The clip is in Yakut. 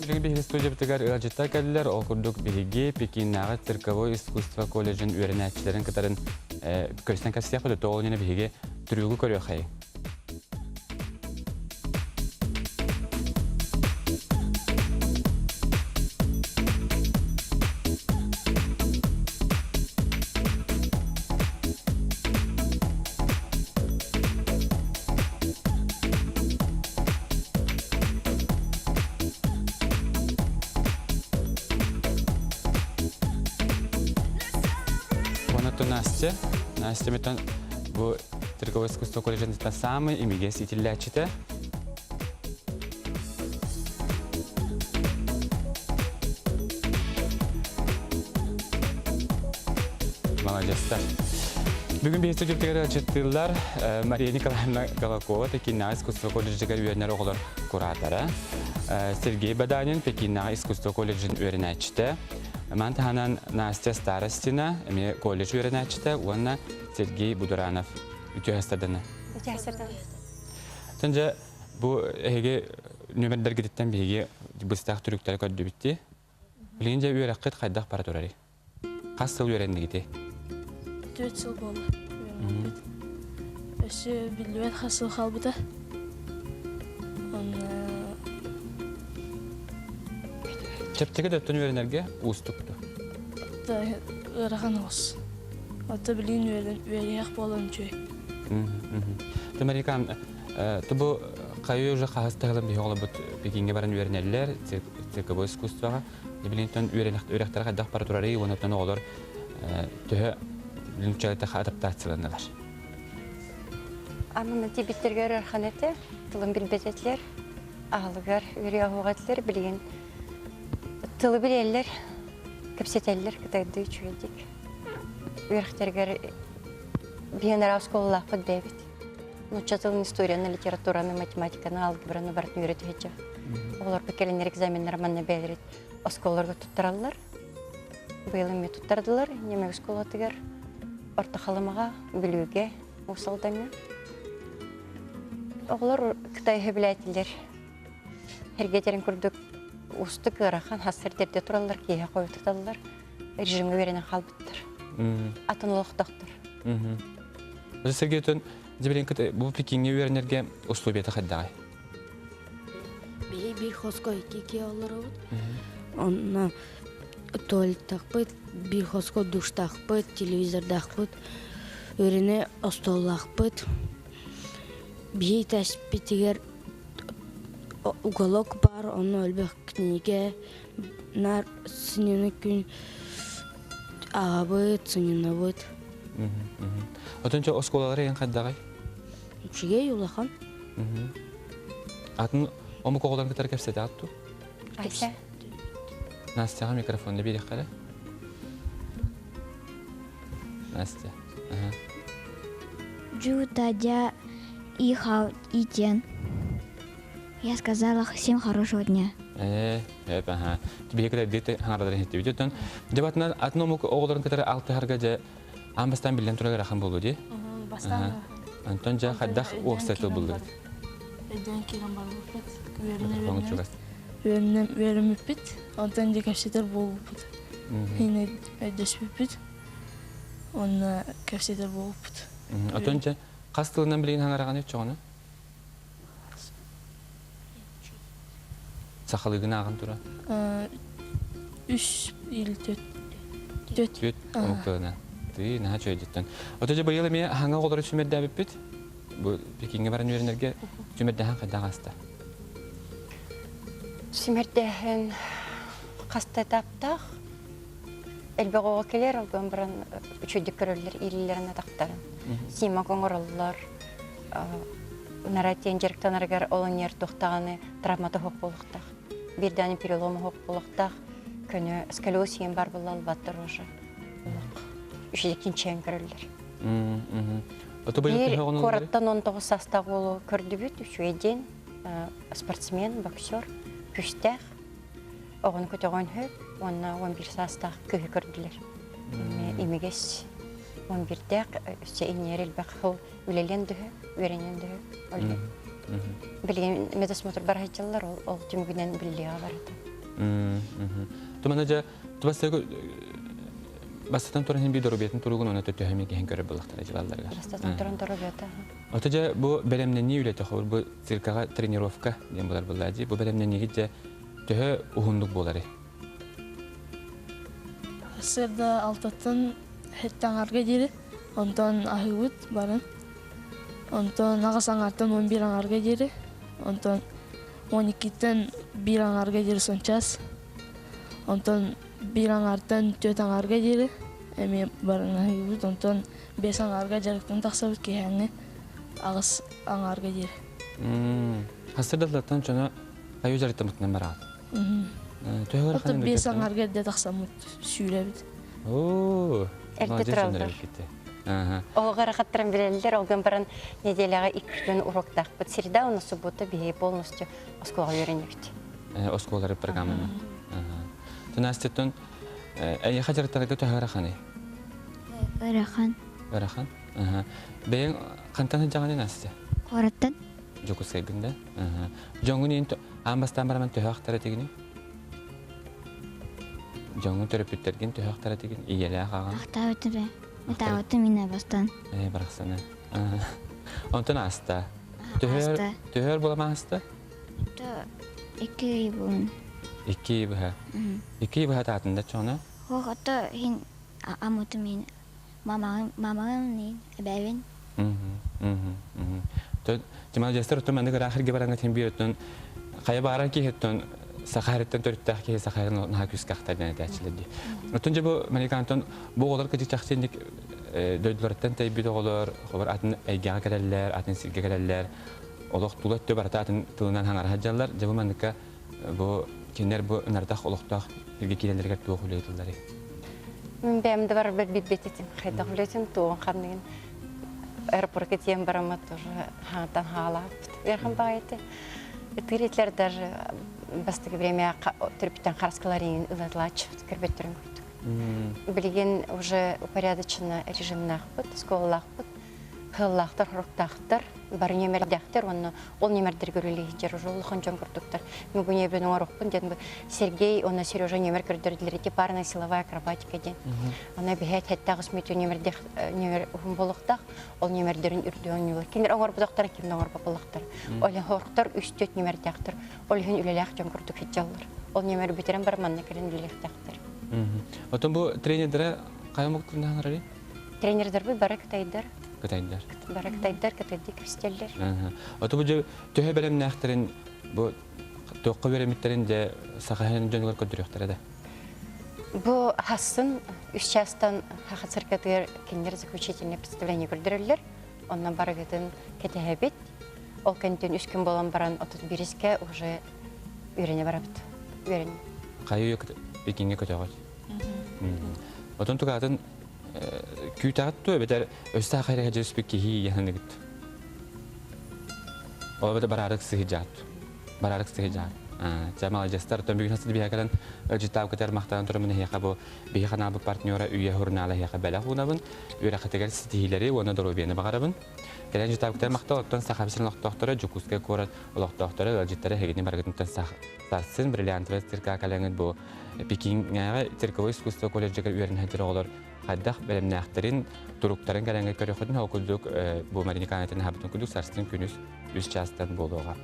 Билигин биһиги студиябытыгар ыалдьыттар кэллилэр. Ол курдук биһиги Пекиннээҕи цирковой искусство колледжын үөрэнээччилэрин кытарын көрсөн кэпсиэхпит. Ол иннинэ биһиги трюгу көрүөххэйиҥ. Онотон Настя, Настя метон бу Цирковое искусство колледжын самый имигэс итиллээччитэ. Маладьыстар. Бүгүн биһиги студиябытыгар ыалдьыттыыллар Мария Николаевна Голокова, Пекиннээҕи искусство колледжыгар үөрэнэр оҕолор куратора, Сергей Баданин, Пекиннээҕи искусство колледжын үөрэнээччитэ, Маны таһынан Настя Старостина, эмиэ колледж үөрэнээччитэ уонна Сергей Будуранов үтүө астардана. Үтүө астардана. Тон дьэ бу эһиги нүөмэрдэргититтэн биһиги быстах түрүктэри көрдүбүт дии. Билигин дьэ үөрэххит хайдах бара турарый? Хас сыл үөрэннигитий? 4 сыл буолла үөрэммиппит. Өссө биллибэт хас сыл хаалбыта. Онно Чэпчэки да өттүн үөрэнэргэ уустук дуо? Ыарахан оҕус. Ото билигин үөрүйэх буолан үчүгэй. Тымарикан, бу хайы уже хаһыс таһылын биһи оҕолорбут Пекиҥҥэ баран үөрэнэллэр, цирковой искусствоҕа. Билигин үөрэхтэрэ хайдах бара турарый уонна оҕолор төһө нууччалыы адаптацияланалар? Амына тибиттэргэр ыарахан этэ, тылын билбэт этилэр, аһылыгар үөрүйэх этилэр, билигин тылы билэллэр, кэпсэтэллэр кытайдыы үчүгэйдик. Үөрэхтэригэр биһиэн араас оскуолалаахпыт бэйэбит. Нуучча тылын, историяны, литератураны, математиканы, алгебраны барытын үөрэтэ сылдьар. Оҕолорго кэлиннэр экзаменнар манна бэйэлэрин оскуолаларга туттараллар. Быйыл эмиэ туттардылар Ньэмэг оскуолатыгар, Орто Халымаҕа, Бүлүүгэ, Уус Алдаҥҥа. Оҕолор Кытай сөбүлээтилэр. Эргэтэрин курдук уустук ыарахан хассар тэрдэ тураллар, киэһэ хойутаталлар, режимҥэ үөрэнэн хаалбыттар. Атын олохтоохтор. Сергей Өтөн, дьэ бу Пекиҥҥэ үөрэнэргэ условията хайдаҕай? Биһи биир хоско икки киһи олоробут. Онно туалеттаахпыт, биир хоско душтаахпыт, телевизордаахпыт, үөрэнэ остуоллаахпыт. Биһи тэспитигэр уголок баар, онно элбэх кинигэ, наар сынньана күн аҕабыт, сынньанабыт. Отон чэ оскуолалар эн хайдаҕай? Үчүгэй улахан. Атын омук оҕолорун кытары кэпсэтэҕит дуу? Айса. Настяҕа микрофонна биэриэххэ эрэ. Настя. Джу Тадя и Хао и Тен. Я сказала всем хорошего дня. Ээ, эп, аха. Биһиги кытары хаҥарадарын иһиттибит. Оттон дебатынан атын омук оҕолорун кытары алтыһарга дьэ аан бастаан биллэн турар ыарахан буолуо дии. Бастаан Антон дьэ хайдах уопсай тыл буллугут? Өйдөөн киирэн барбыппыт. Үөрэнэ үөрэммиппит. Онтон дьэ кэпсэтэр буолбуппут. Хин өйдөспүппүт. Уонна кэпсэтэр буолбуппут. Отон дьэ хас тылынан билигин хаҥараҕын өччөҕүнэ? Сахалыыгын ааҕан тура. Үс или төрт. Төрт. Төрт омук тылынан. Тыы, наһаа үчүгэйдиттэн. Ото дьэ быйыл эмиэ хаҥа оҕолору сүүмэрдээбиппит. Бу Пекиҥҥэ баран үөрэнэргэ сүүмэрдээһин хайдах ааста? Сүүмэрдээһин хаста этаптаах. Элбэх оҕо кэлэр, ол баран үчүгэйдик көрөллөр, иилэллэрин атахтарын. Снимок оҥороллор. Нара диэн дьарыктанарыгар ол онньор туохтаҕаны травмата суох буолуохтаах. Биирдээн перелома суох буолуохтаах. Көнө сколиоз диэн бар буолла албаттар уже. Үчүгэй кинчээн көрөллөр. Биир куораттан 19 саастаах уолу көрдүбүт. Үчүгэй диэн спортсмен, боксер, күүстээх. Оҕону көтөҕөн үһү уонна 11 саастаах кыыһы көрдүлэр. Имигэс 11-дээх өссө инньэр элбэх сыл үлэлиэн дөһө, үөрэнэн дөһө. Ол билигин медосмотр бар сылдьаллар, ол түмүгүнэн биллиэҕэ барыта. Тумана дьэ тубастыгы бастатан туран хин би доруобуйатын туругун уонна төһөмү киһин көрөр буллахтара дьылалларыгар. Бастатан туран доруобуйата. Ото дьэ бу бэлэмнэнии үлэтэ хобур бу циркаҕа тренировка диэн булар буллаа дии. Бу бэлэмнэниигит дьэ төһө уһуннук буоларый? Сырда алтаттан хэттэ аҥарга диэри, онтон аһыыбыт баран. Онтон аҕыс аҥаартан 11 аҥарга диэри, онтон 12-тэн биир аҥаарга диэри сончас, онтон биир аҥаартан түөрт аҥаарга диэри эмиэ барыҥнаһыыбыт, онтон биэс аҥаарга дьарыктан тахсабыт киэһээҥҥи аҕыс аҥаарга диэри. Хастырдаллартан дьоно хайыы дьарыктаммытынан бараҕыт? Төһө Оттон биэс аҥаарга эрдэ тахсаммыт сүүрэбит. Оо, Эрдэ тураллар. Оҕо ыарахаттарын билэллэр, ол гынан баран неделяҕа икки күн уроктаахпыт. Среда уонна суббота биһиги полностью оскуолаҕа үөрэнэбит. Оскуолары программаны. Настяттан эйиэхэ дьарыктарга төһө ыараханый? Ыарахан. Ыарахан? Бэйэҥ хантан сылдьаҕыный, Настя? Куораттан. Дьокуускайгын да? Дьоҥҥун иин аан бастаан бараман төһө ахтар этигиний? Дьоҥҥун төрөппүттэргин төһө ахтар этигин? Ийэлээх аҕаҥ? Ахтаабытым ээ. Ытаабытым инэ бастан. Ээ, барахсана. Онтон ааста. Төһөр, төһөр буолам ааста? Икки ый буолун. Икки ый быһа. Икки ый быһа таатында чоҕуна? Хоох, ото хин амутум ин мамаҕым мамаҕым эбээбин. Маладьыастар оттон маннык ыраах сиргэ бараҥҥа син биир оттон хайа баарар киһи оттон саха сириттэн төрүттээх киһи саха сирин наһаа күүскэ ахтар диэн этээччилэр дии. Оттон дьэ бу Американтан бу оҕолор кыдьык чахчы инник дойдуларыттан тэйбит оҕолор хобар атын эйгэҕэ кэлэллэр, атын сиргэ кэлэллэр, олох тула өттө барыта атын тылынан хаҥара сылдьаллар. Дьэ бу манныкка бу кинилэр бу ынардах олохтоох сиргэ киирэллэригэр туох үлэ ыытылларый? Мин бэйэм да барарбар билбэт этим. Хайдах үлэтин, туоҕун ханныгын аэропортка тиийэн бараммыт тоже хаҥатан хаалааппыт. Ыарахан баҕайы этэ. Ытыыр этилэр даже бастакы время төрөппүттэн хараскалар иҥин ылатылааччыбыт көрбөттөрүн курдук. Билигин уже упорядоченно режимнаахпыт, школалаахпыт. Кыаллаахтар, хоруктаахтар, бары нүөмэрдээхтэр уонна ол нүөмэрдэргэ үлэлиһиджэр уже улахан дьон курдуктар. Мин бу ньиэбин оҥорохпун диэн бу Сергей уонна Сережа нүөмэр көрдөрдүлэр ити парная силовая акробатика диэн. Аны биһээт хэттээх мүтү нүөмэрдээх нүөмэр уһун буолуохтаах, ол нүөмэрдэрин үрдү оонньуулар. Кинилэр оҥорботохтор, ким да оҥорбоппулахтар. Ол иһин үс-түөрт нүөмэрдээхтэр. Ол иһин үлэлээх дьон курдук сылдьаллар. Ол нүөмэр бүтэрэн баран манна кэлэн үлэлиэхтээхтэр. Оттон бу тренердэрэ хайа омук тылынан аҥарарый? Тренердэрбит бары кытайдар. Кытайдар. Бары кытайдар, кытайдыы кэпсэтэллэр. Ото бу төһө бэлэмнээхтэрин бу туохха үөрэммиттэрин дьэ саха дьонугар көрдөрүөхтэрэ да. Бу хассын үс чаастан Саха циркатыгар кинилэр заключительное представление көрдөрөллөр. Онно барыгытын кэтэһэбит. Ол кэнниттэн үс күн буолан баран 31-искэ уже үөрэнэ барабыт. Үөрэнэ. Хайы Пекиҥҥэ көтөҕөт. Отон тугаатын күүтэҕит дуо эбэтэр өссө хайра дьиспит киһи яһыныгыт ол эбэтэр бараарык сыһыдьаат бараарык сыһыдьаат чэ маладьыастар оттон бүгүн хасыт биһиэхэ кэлэн ыалдьыттаабыкытыгар махтанан тураммын эһиэхэ бу биһи ханаабыт партнера Үйэ журнала эһиэхэ бэлэх уунабын үөрэххитигэр ситиһиилэри уонна доруобуйаны баҕарабын кэлэн ыалдьыттаабыкытыгар махтал оттон Саха сирин олохтоохторо Дьокуускай куорат олохтоохторо ыалдьыттара эһигини барыгытыттан сарсын бриллиантовай цирка кэлэҥҥит бу Пекиҥҥээҕи цирковой искусство колледжыгар үөрэнэ сылдьар оҕолор хайдах бэлэмнээхтэрин, туруктарын кэлэҥҥэ көрүөххүтүн, ол курдук бу Марина Николаевна аһабытын курдук сарсын күнүс үс чаастан буолуоҕа.